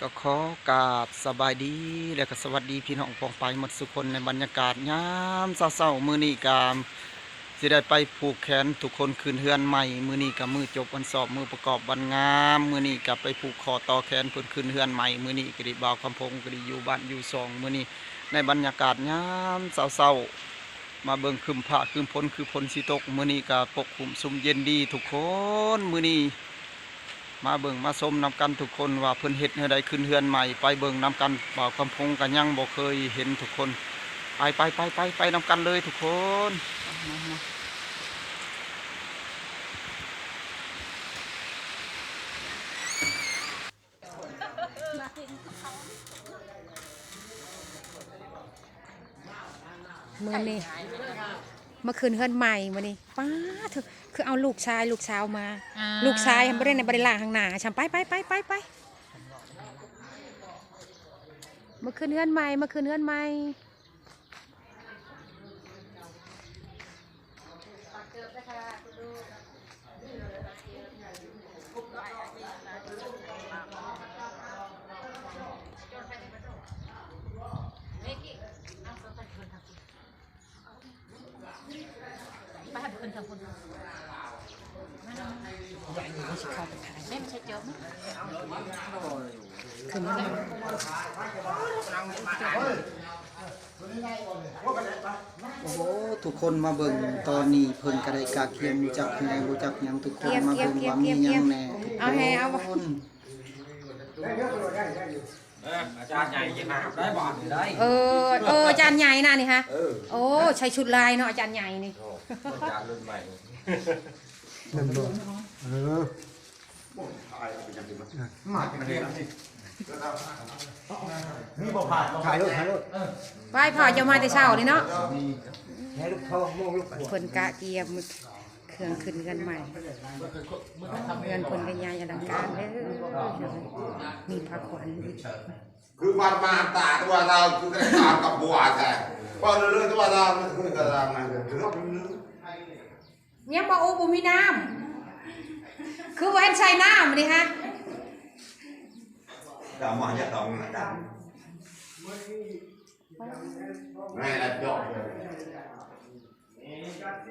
ກໍຂໍກາບສະບາຍດີ ແລະກໍສະຫວັດດີພີ່ນ້ອງປ້ອງປາຍໝົດສູ່ຄົນ. ໃນບັນຍາກາດຍາມເຊົ້າໆ ມື້ນີ້ກໍຊິໄດ້ໄປຜູກແຂນທຸກຄົນຂຶ້ນເຮືອນໃໝ່. ມື້ນີ້ກໍມື້ຈົບວັນສອບ ມື້ປະກອບວັນງາມ. ມື້ນີ້ກໍໄປຜູກຂໍ້ຕໍ່ແຂນເພິ່ນຂຶ້ນເຮືອນໃໝ່. ມື້ນີ້ກໍດີ ບ່າວຄຳພົງກໍດີ ຢູ່ບ້ານຢູ່ຊ່ອງ. ມື້ນີ້ໃນບັນຍາກາດຍາມເຊົ້າໆ ມາເບິ່ງຄຶ້ມຟ້າຄຶ້ມຝົນ ຄືຝົນຊິຕົກ. ມື້ນີ້ກໍປົກຫຸ້ມຊຸ່ມເຢັນດີທຸກຄົນ. ມື້ນີ້ ມາເບິ່ງມາຊົມນຳກັນທຸກຄົນວ່າເພິ່ນເຮັດແນວໃດຂຶ້ນເຮືອນໃໝ່. ໄປເບິ່ງນຳກັນ. ບ່າວຄຳພົງກໍຍັງບໍ່ເຄີຍເຫັນທຸກຄົນ. ໄປ ໄປ ໄປ ໄປ ໄປນຳກັນເລີຍທຸກຄົນ. ມື້ນີ້ມາຂຶ້ນເຮືອນໃໝ່ມື້ນີ້. ປາດ ຄືເອົາລູກຊາຍລູກສາວມາ. ອ່າ ລູກຊາຍຫັ້ນບໍ່ໄດ້ ບໍ່ໄດ້ລ້າງຫ້ອງນ້າ. ຊ່ຳ ໄປ ໄປ ໄປ ໄປ ໄປ ມາຂຶ້ນເຮືອນໃໝ່ ມາຂຶ້ນເຮືອນໃໝ່. ໂອ້ໂຫ ທຸກຄົນມາເບິ່ງຕອນນີ້ ເພິ່ນກໍໄດ້ກະກຽມ ບໍ່ຈັກແຮ່ບໍ່ຈັກຫຍັງ. ທຸກຄົນມາເບິ່ງວ່າມີຫຍັງແດ່. ເອົາແຮ່ ເອົາ ເອີ ອາຈານໃຫຍ່ນີ້ຫາໄດ້ບາດນີ້ໄດ້. ເອີ ເອີ ອາຈານໃຫຍ່ນະນີ້ຮະ. ເອີ ໂອ້ ໃສ່ຊຸດລາຍເນາະ ອາຈານໃຫຍ່ນີ້. ໂອ້ ອາຈານລຸ້ນໃໝ່ ແມ່ນບໍ່? ເອີ ມາຈັງໃດ ມີບໍ່ພາດ ຖ່າຍໂລດ ຖ່າຍໂລດ. ເອີ ໄວ້ ພໍ່ເຈົ້າມາແຕ່ເຊົ້ານີ້ເນາະ. ເພິ່ນກະກຽມເຄື່ອງຂຶ້ນເຮືອນໃໝ່. ເຮືອນເພິ່ນກໍໃຫຍ່ອະລັງການເດີ້. ມີພາຂວັນອີກ. ຄືບາດມາຕາຕົວເຮົາ ຄືໄດ້ຕາມກັບບົວແທ້. ເວົ້າເລີຍໆ ຕົວເຮົາ ຄືຕາມນັ້ນ ຄືເຮົາ ຍັງບໍ່ ໂອ້ ບໍ່ມີນ້ຳ. ຄືບໍ່ເຫັນໃສ່ນ້ຳນີ້ຮະ. ດຳມາຈາກຕອງນັ້ນດຳ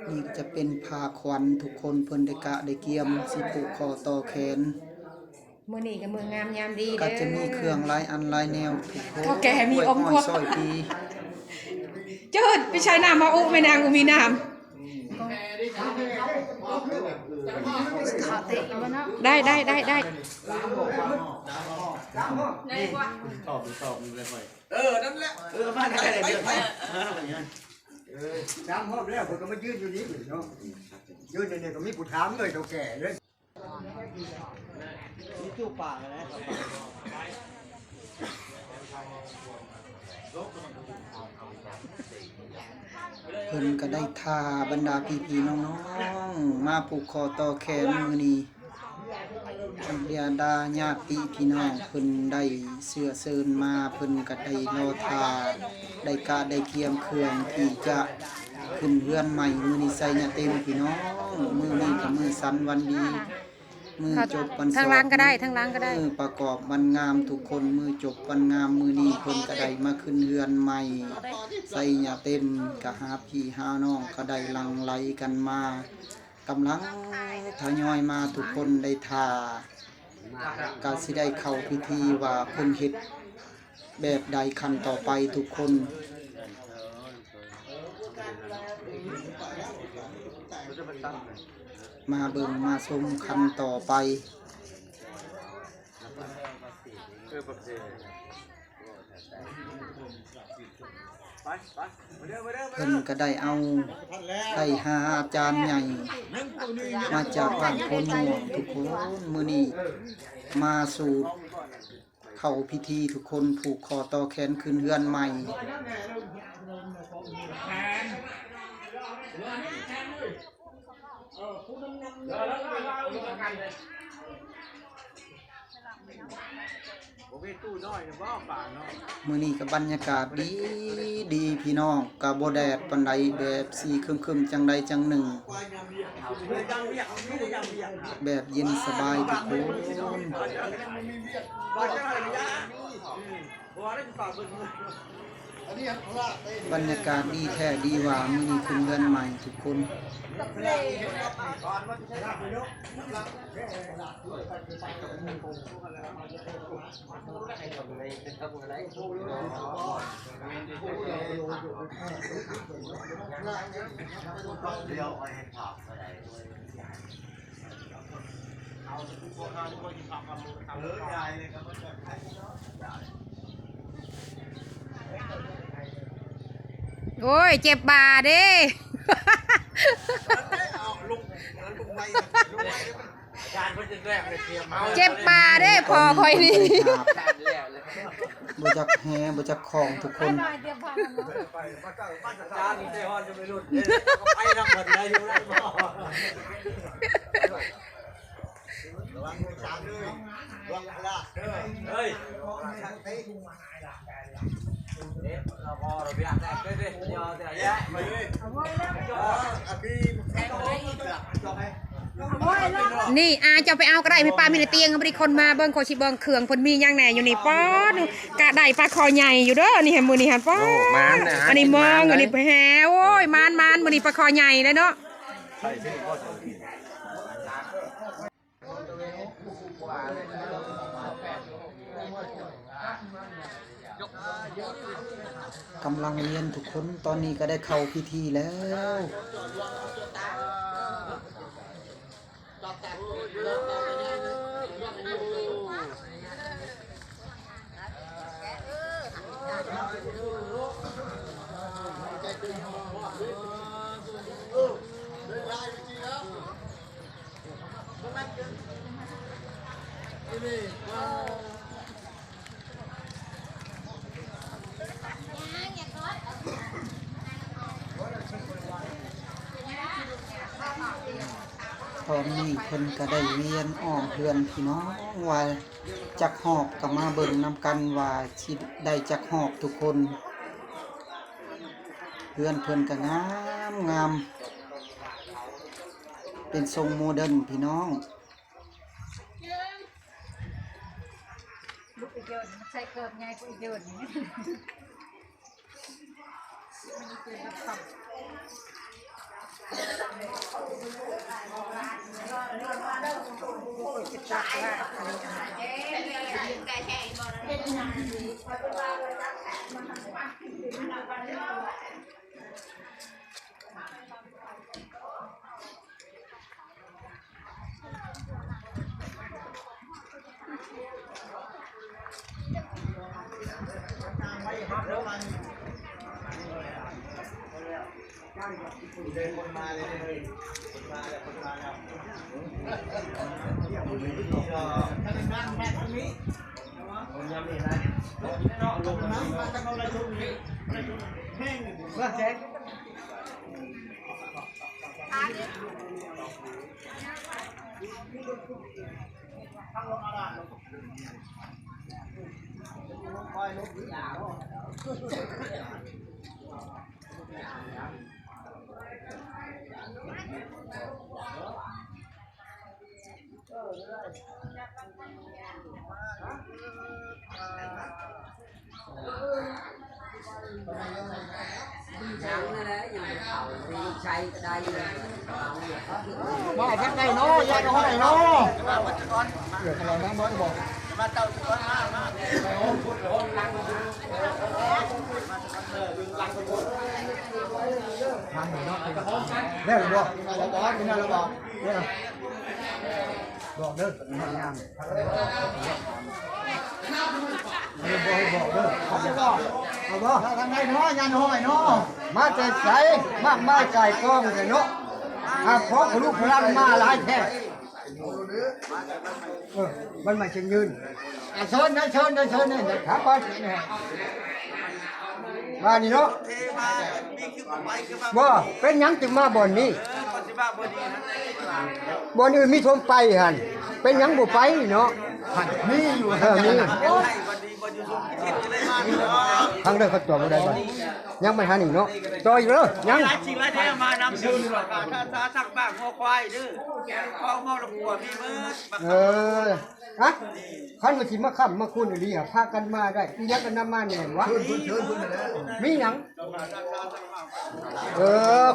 ນີ້ຈະເປັນຜ້າຂວັນ ທຸກຄົນເພິ່ນໄດ້ກະໄດ້ກຽມ ຊິຜູກຂໍ້ຕໍ່ແຂນ. ມື້ນີ້ກໍມື້ງາມຍາມດີເດີ້ ກໍຈະມີເຄື່ອງຫຼາຍອັນຫຼາຍແນວ ເຖົ້າແກ່ມີອົງຄວາມ ຊ່ອຍປີ. ເຈົ້າໄປໃຊ້ນ້ຳມາອຸ ແມ່ນາງບໍ່ມີນ້ຳ. ໄດ້ ໄດ້ ໄດ້ ໄດ້. ເອີ ນັ້ນແຫຼະ ເອີ ມາໄດ້ ໄດ້ ໄດ້. ເອີ ສາມຮອບແລ້ວ ເພິ່ນກໍມາຢືນຢູ່ນີ້ເນາະ. ຢືນຢູ່ນີ້ກໍມີຜູ້ຖາມເລີຍ ເຖົ້າແກ່ເລີຍ. ມີຈູ່ປາກນະ ເພິ່ນກໍໄດ້ຖ້າບັນດາພີ່ໆນ້ອງໆ ມາຜູກຂໍ້ຕໍ່ແຂນມື້ນີ້. ບັນດາຍາດຕິພີ່ນ້ອງເພິ່ນໄດ້ເຊື້ອເຊີນມາ ເພິ່ນກໍໄດ້ລໍຖ້າ ໄດ້ກະໄດ້ກຽມເຄື່ອງທີ່ຈະຂຶ້ນເຮືອນໃໝ່. ມື້ນີ້ໃສ່ຍາເຕັມພີ່ນ້ອງ ມື້ນີ້ກໍມື້ສັນວັນດີ ມື້ຈົບວັນສອບ ທາງຫຼັງກໍໄດ້ ທາງຫຼັງກໍໄດ້ ມື້ປະກອບວັນງາມທຸກຄົນ. ມື້ຈົບວັນງາມ ມື້ນີ້ເພິ່ນກໍໄດ້ມາຂຶ້ນເຮືອນໃໝ່ ໃສ່ຍາເຕັມ ກໍຫາພີ່ຫານ້ອງກໍໄດ້ຫຼັ່ງໄຫຼກັນມາ. ກຳລັງທະຍອຍມາ ທຸກຄົນໄດ້ຖ້າ ກະຊິໄດ້ເຂົ້າພິທີວ່າເພິ່ນເຮັດແບບໃດ ຂັ້ນຕໍ່ໄປທຸກຄົນ. ມາເບິ່ງມາຊົມຂັ້ນຕໍ່ໄປ. ເພິ່ນກໍໄດ້ເອົາ ໄດ້ຫາອາຈານໃຫຍ່ມາຈາກບ້ານໂພນມ່ວງທຸກຄົນ. ມື້ນີ້ມາສູດເຂົ້າພິທີທຸກຄົນ ຜູກຂໍ້ຕໍ່ແຂນຂຶ້ນເຮືອນໃໝ່. ໂອ້ ມື້ນີ້ກໍບັນຍາກາດດີດີພີ່ນ້ອງ ກໍບໍ່ແດດປານໃດ ແບບຊິຄຶມໆ ຈັ່ງໃດຈັ່ງໜຶ່ງ ແບບເຢັນສະບາຍທຸກຄົນ. ບັນຍາກາດດີແທ້ດີວ່າ ມື້ນີ້ຂຶ້ນເຮືອນໃໝ່ທຸກຄົນ. ໂອ້ຍ ເຈັບບ່າເດ້ ເຈັບບ່າເດ້ພໍ່ຂ້ອຍນີ້ ບໍ່ຈັກແຮ່ ບໍ່ຈັກຂອງທຸກຄົນ. ນີ້ ອາ ເຈົ້າໄປເອົາກໍໄດ້ ແມ່ປ້າມີໃນຕຽງ ບໍ່ໄດ້ຄົນມາເບິ່ງ ຂ້ອຍຊິເບິ່ງເຄື່ອງເພິ່ນມີຫຍັງແດ່ຢູ່ນີ້. ປ້າດ ກະໄດ້ປາຄໍໃຫຍ່ຢູ່ເດີ ນີ້ຫັ້ນ ມື້ນີ້ຫັ້ນ ປ້າດ ໂອ້ ໝານນະ ອັນນີ້ມອງ ອັນນີ້ແຮ ໂອ້ຍ ໝານໆ ມື້ນີ້ປາຄໍໃຫຍ່ເດ້ເນາະ. ກຳລັງລຽນທຸກຄົນ ຕອນນີ້ກໍໄດ້ເຂົ້າພິທີແລ້ວ. ຕອນນີ້ເພິ່ນກໍໄດ້ວຽນອ້ອມເຮືອນພີ່ນ້ອງວ່າ ຈັກຮອບກໍມາເບິ່ງນຳກັນວ່າຊິໄດ້ຈັກຮອບທຸກຄົນ. ເຮືອນເພິ່ນກໍງາມໆ ເປັນຊົງໂມເດີນພີ່ນ້ອງ. ມາທາງໃດເນາະ ຍາຍນ້ອຍເນາະ ເອີ ທາງນັ້ນບໍ່ໄດ້ບອກ ທາງນີ້ເນາະ ແລ້ວບໍ່ ເອົາບໍ່ ກິນແລ້ວບໍ່ ເອີ ບອກເດີ ເອົາບໍ່ ເອົາບໍ່ ເອົາບໍ່ ທາງໃດເນາະ ຍາຍນ້ອຍເນາະ ມາແຕ່ໃສ ມາ ມາໄກກອງແທ້ເນາະ ຫາພໍ່ລູກພະລັງມາຫຼາຍແທ້ ເອີ ມັນມາເຊີນຢືນ ອາ ເຊີນນະ ເຊີນນະ ເຊີນນະ ຖາມກ່ອນ ມານີ້ເນາະ ບໍ່ ເປັນຫຍັງຈຶ່ງມາບ່ອນນີ້ ບ່ອນອື່ນມີທົ່ວໄປຫັ້ນ. ປັນຫຍັງບໍ່ໄປເນາະ? ມີຢູ່ ເອີ ມີ. ທາງເດີ ເຂົາຈອດບໍ່ໄດ້ບັດ ຍັງໄປຫານີ້ເນາະ. ຈອດອີກເດີ ຍັງ ຫຼາຍສິ່ງຫຼາຍແນວມານຳ ທັກສາທັກບ້ານຫົວຄວາຍເດີ ຂອງເມົາລະກົວມີເບິດ. ເອີ ຮະ ຄັນວ່າຊິມາຄ້ຳມາຄູນອີ່ຫຼີ ຫາພາກັນມາໄດ້ ອີ່ຫຍັງກໍນຳມາແໜ່ວະ. ມີຫຍັງ? ເອີ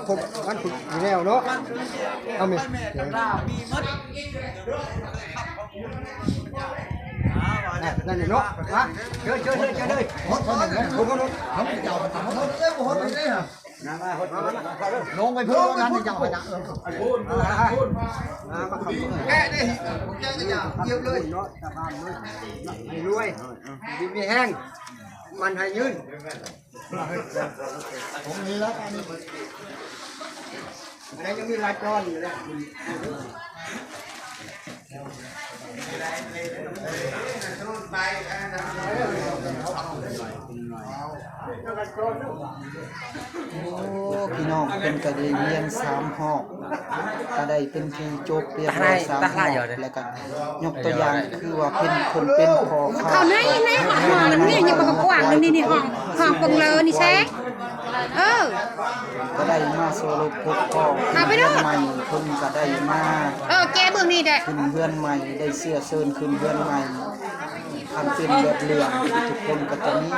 ຄົບ ມັນຖືກຢູ່ແລ້ວເນາະ. ເອົາແມ່ ນັ້ນແຫຼະເນາະ. ມາ ເຊີນ ເຊີນ ເຊີນ ເຊີນເລີຍ. ລົງໄປພຸ້ນ ນັ້ນເຈົ້າພະນະ. ເອີ ມາ ມາ ມາ ແກະເດ້ ແກະກໍຢ່າ ຢຽບເລີຍເນາະ. ສະພາບເນາະ ໃຫ້ລວຍ ດີມີແຮງ ມັນໃຫ້ຍືນ. ຜົມນີ້ລະ ອັນນີ້ ອັນນັ້ນຍັງມີຫຼາຍຕອນຢູ່ເດ້. ໂອ້ ພີ່ນ້ອງເພິ່ນກໍໄດ້ວຽນສາມຮອບ ກໍໄດ້ເປັນທີ່ຈົບຮຽບຮ້ອຍສາມຮອບ ແລ້ວກໍ ຍົກຕົວຢ່າງຄືວ່າເປັນຄົນເປັນພໍ່ຄ້າ ເຂົ້າໃນ ໃນຫ້ອງນີ້ຍັງບໍ່ກວ້າງ ນີ້ ນີ້ ຫ້ອງ ຫ້ອງປົງເລີນີ້ແຊງ. ເອີ ກໍໄດ້ມາໂຊລົບພົບພໍ້ ເຂົ້າໄປເດີ ເຮືອນໃໝ່ເພິ່ນກໍໄດ້ມາ ເອີ ແກເບິ່ງນີ້ແດ່ ຂຶ້ນເຮືອນໃໝ່ ໄດ້ເຊື້ອເຊີນຂຶ້ນເຮືອນໃໝ່. ຄັນເປັນແບບເລື່ອງ ທຸກຄົນກໍຈະມີ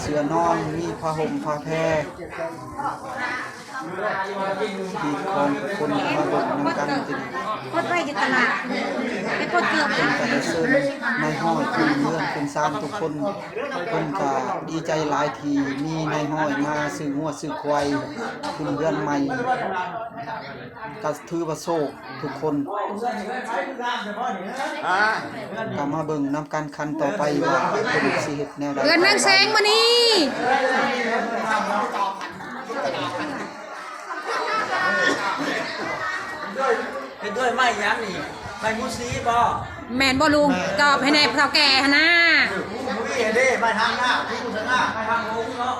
ເສື່ອນອນ ມີຜ້າຫົ່ມຜ້າແພ ທີ່ຂອງທຸກຄົນມາເບິ່ງນຳກັນ. ກົດໄວ້ຢູ່ຕະຫຼາດ ໄປກົດເກືອບ ເພິ່ນກໍໄດ້ເຊີນນາຍຮ້ອຍຂຶ້ນເຮືອນຂຶ້ນຊານທຸກຄົນ. ເພິ່ນກໍດີໃຈຫຼາຍທີ່ມີນາຍຮ້ອຍມາຊື້ງົວຊື້ຄວາຍຂຶ້ນເຮືອນໃໝ່ ກໍຖືວ່າໂຊກ ທຸກຄົນ ກໍມາເບິ່ງນຳກັນຄັນຕໍ່ໄປວ່າເພິ່ນຊິເຮັດແນວໃດ. ເຮືອນນາງແສງມື້ນີ້ ເຮັດດ້ວຍໄມ້ຫຍັງນີ້? ໄມ້ມູຊີບໍ່? ແມ່ນບໍ່ລຸງ? ຕອບໃຫ້ແດ່ ເຖົ້າແກ່ຫັ້ນນາ. ມຸ້ຍເດ້ ໄມ້ທາງໜ້າ ໄມ້ທາງໂຮງເນາະ.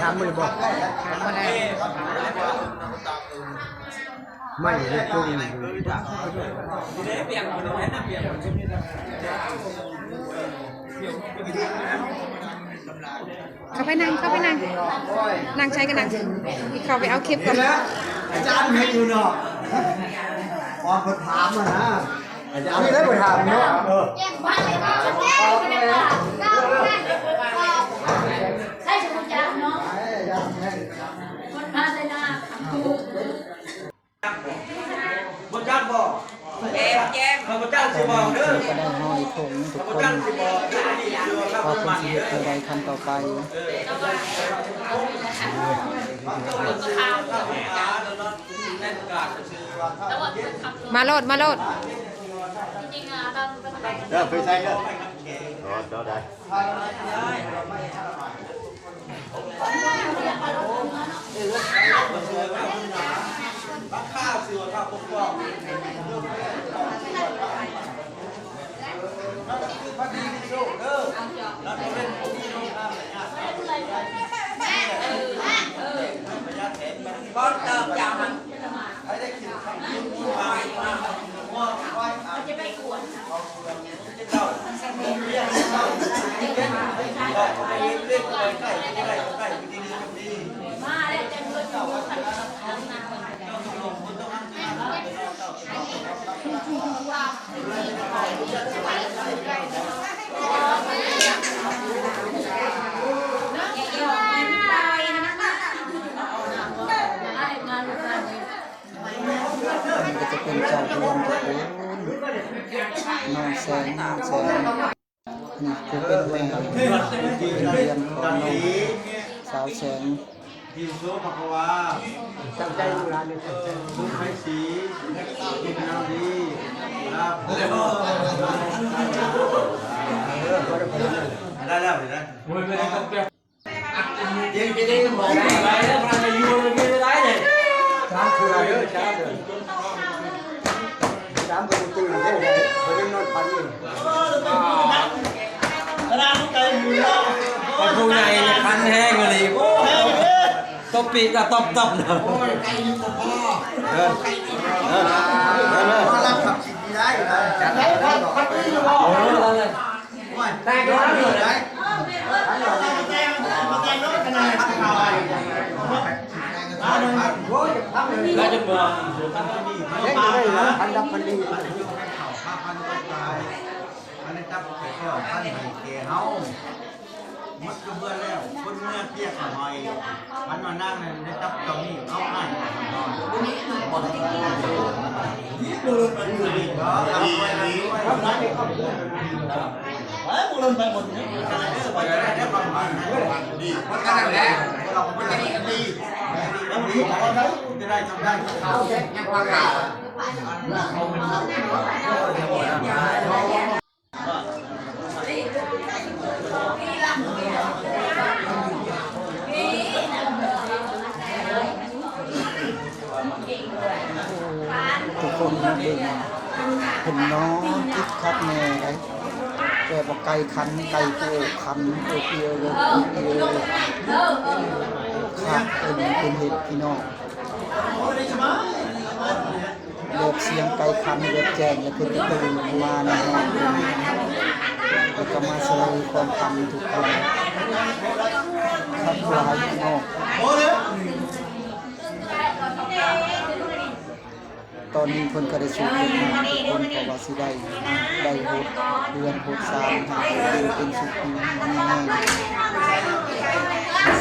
ຖາມມື້ບໍ່? ໄມ້ຕົງ ເຂົ້າໄປນັ່ງ ເຂົ້າໄປນັ່ງ ນັ່ງໃສກໍນັ່ງ ເຂົ້າໄປເອົາຄລິບກ່ອນ. ອາຈານເຮັດຢູ່ເນາະ ອອກເພິ່ນຖາມຫັ້ນນະ ອາຈານ ນີ້ໄດ້ໄປຖາມເນາະ. ເອີ ໃສ່ຊຸດຈັກເນາະ ຄົນມາແຕ່ນາ. ບໍ່ຈັກບໍ່? ແຈມ ແຈມ ຂ້າພະເຈົ້າຊິບອກເດີ ກໍໄດ້ຮ້ອຍຖົງທຸກຄົນ ວ່າເພິ່ນຊິເຮັດແນວໃດຂັ້ນຕໍ່ໄປ. ມາໂລດ ມາໂລດ ເດີ ໄປໃສ່ເດີ ເດີ ເດີ ໄດ້. ກ່ອນເຕີບຢາວຫັ້ນ ມັນຈະໄປກວນ. ອັນນີ້ກໍຈະເປັນເຈົ້າເຮືອນທຸກຄົນ ນ້ອງແສງ ນ້ອງແສງ ນີ້ຄືເປັນແມ່ເຮືອນຂອງນ້ອງສາວແສງ. ທີ່ໂສພະຄະວາ ຕັ້ງໃຈລູກຫຼານເດີ ຕັ້ງໃຈ ສຸໄຄສີ ນາງດີ ລາ ໄດ້ແລ້ວ ໄດ້ແລ້ວ. ຜູ້ໃຫຍ່ຄັນແຮງອີ່ຫຼີ ໂອ້ ຕົບປີກຕອບໆ ເດີ. ມາລັບຂັບຂີ່ໄດ້ ຈັດໄດ້ ໂອ້ຍ ແຕ່ງງານເລີຍ ແລ້ວຈະເມືອງ ເດ້ງເລີຍ ອັນດັບມັນດີ ອັນນີ້ຈັບໄປກໍພັນໃຫ້ແກ່ເຮົາ ໝົດກະເບືອແລ້ວ ຄົນເມືອປຽກຫອຍ ມັນວ່ານາງນັ້ນໄດ້ຈັບເຈົ້ານີ້ເອົາອ້າຍ ດີ ດີ ເອີ ບໍ່ລົງໄປໝົດນີ້ ດີ ທຸກຄົນມາເບິ່ງ ເພິ່ນນອນຄິດຄັກແນ່ໄດ໋ ແບບວ່າໄກ່ຂັນ ໄກ່ໂກຂັນ ໂອເປຍເລີຍ ໂອເປຍເລີຍ ຄັກເປັນ ເປັນເຫັດພີ່ນ້ອງ. ແບບສຽງໄກ່ຂັນແບບແຈ້ງ ແລ້ວເພິ່ນກະຕື່ນມານະ ແລ້ວກະມາສະເຫຼີຄວາມພັນທຸກຄົນ ຄັກຫຼາຍພີ່ນ້ອງ. ຕອນນີ້ເພິ່ນກະໄດ້ສູບລົດນ້ຳທຸກຄົນ ເພາະວ່າຊິໄດ້ ໄດ້ຫົດເຮືອນຫົດຊານໃຫ້ຢູ່ເປັນສຸກຢູ່ດີມີແຮງ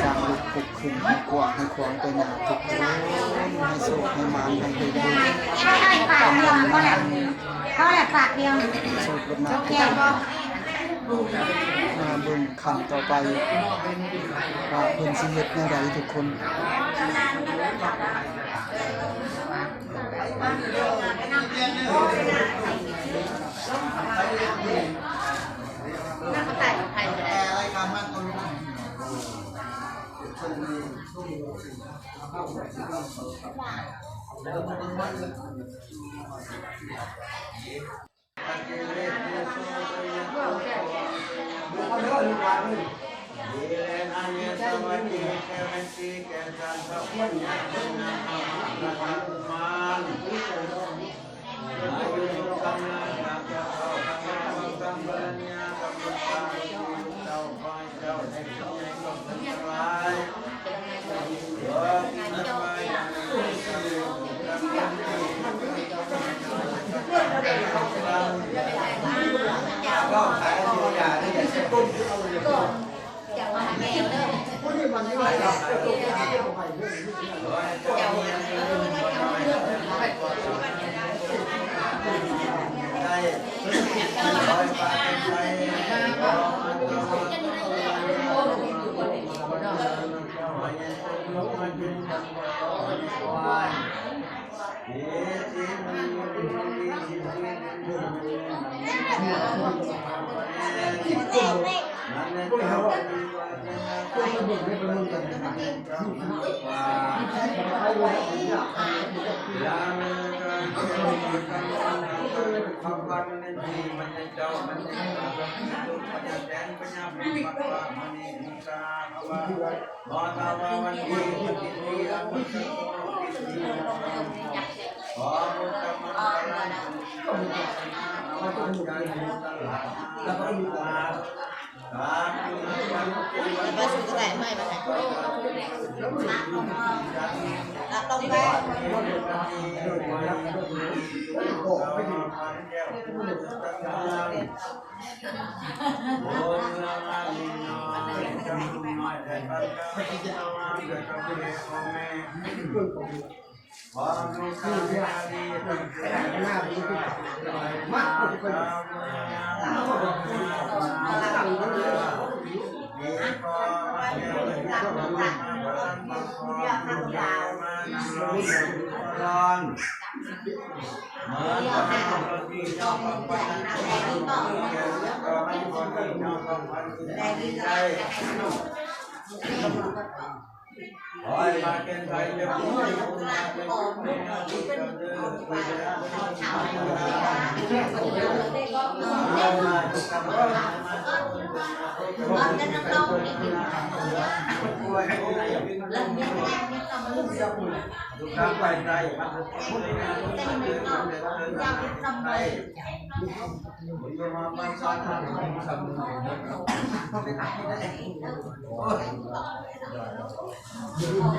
ສ້າງລົດປຸກ ຂຶ້ນໃຫ້ກວ້າງໃຫ້ຂວາງໄປໜ້າທຸກຄົນ ໃຫ້ໂຊກໃຫ້ໝານໃຫ້ເຮັງໆ ເອົາແຫຼະ ເອົາແຫຼະ ປາກດຽວ ສູບລົດນ້ຳ ແກ້ວ ມາເບິ່ງຂັ້ນຕໍ່ໄປວ່າເພິ່ນຊິເຮັດແນວໃດທຸກຄົນ.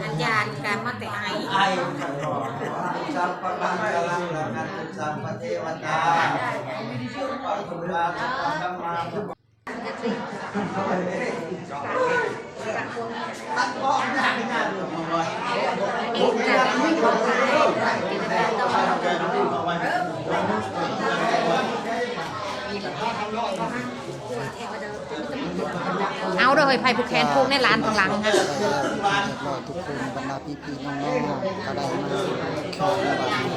ອາຈານກະມາແຕ່ໄອ ໄອ ສັບພະມັງຄະລັງ ລັງຄັນຕຸ ສັບພະເທວະຕາ ສັບພະພຸດທາ ສັບພະທຳມາ ເອົາເດີ ໃຜຜູ້ແຂນຜູ້ໃນຫຼານຂ້າງຫຼັງຫັ້ນ ຮຽບຮ້ອຍທຸກຄົນ ບັນດາພີ່ໆນ້ອງໆ ກໍໄດ້ມາແຂ່ງບາດນີ້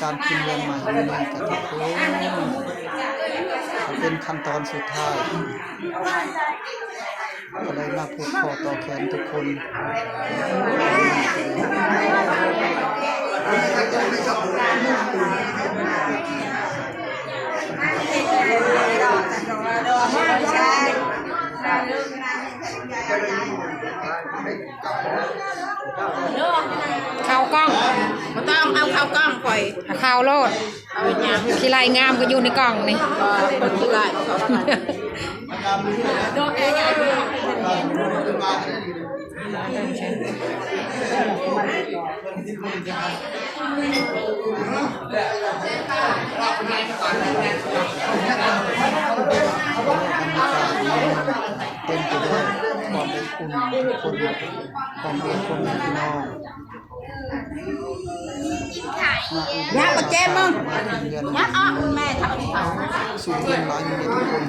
ການຂຶ້ນເຮືອນໃໝ່ມື້ນີ້ກໍຖືວ່າເປັນຂັ້ນຕອນສຸດທ້າຍ ກໍໄດ້ມາຜູກຂໍ້ຕໍ່ແຂນທຸກຄົນ. ເຂົ້າກ້ອງ ບໍ່ຕ້ອງເອົາເຂົ້າກ້ອງຂ້ອຍ ເອົາເຂົ້າໂລດ. ຂີ້ໄລ່ງາມກໍຢູ່ໃນກ່ອງນີ້ ເອີ ຄົນຂີ້ໄລ່ ເຕັມໄປດ້ວຍຄວາມອົບອຸ່ນ ທຸກຄົນ ຄວາມເປັນຄົນພີ່ນ້ອງ. ຍາກບໍ່ເຈັບມຶງ ຍາກອອກແມ່ເຖົ້າ ສູງຂຶ້ນຫຼາຍຢູ່ເດ້ທຸກຄົນ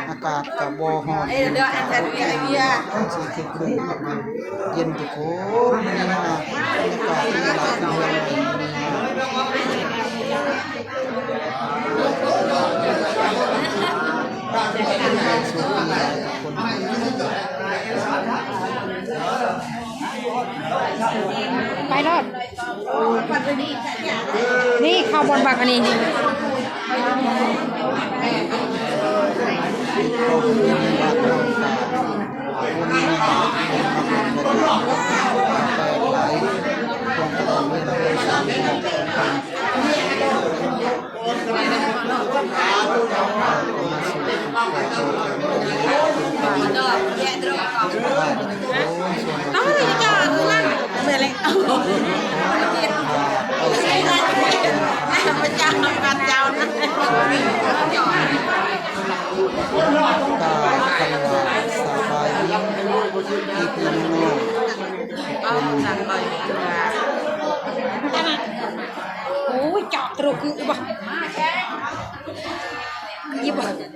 ອາກາດກໍບໍ່ຮ້ອນ ເອີ ເດີ ອັນແທ້ເວຍ ເວຍ ຊິຄືນ ເຢັນທຸກຄົນ ບັນຍາກາດທີ່ຫຼາຍຂຶ້ນເລື້ອຍໆ ສູງຂຶ້ນຫຼາຍທຸກຄົນ. ໄປໂລດ ນີ້ເຂົ້າບ່ອນບັກອັນນີ້ ເອົາ ເອົາ ເອົາ ເອົາ ເອົາ ໂອ້ຍ ຈອກກະໂດດຄືບໍ່ ອີບໍ່.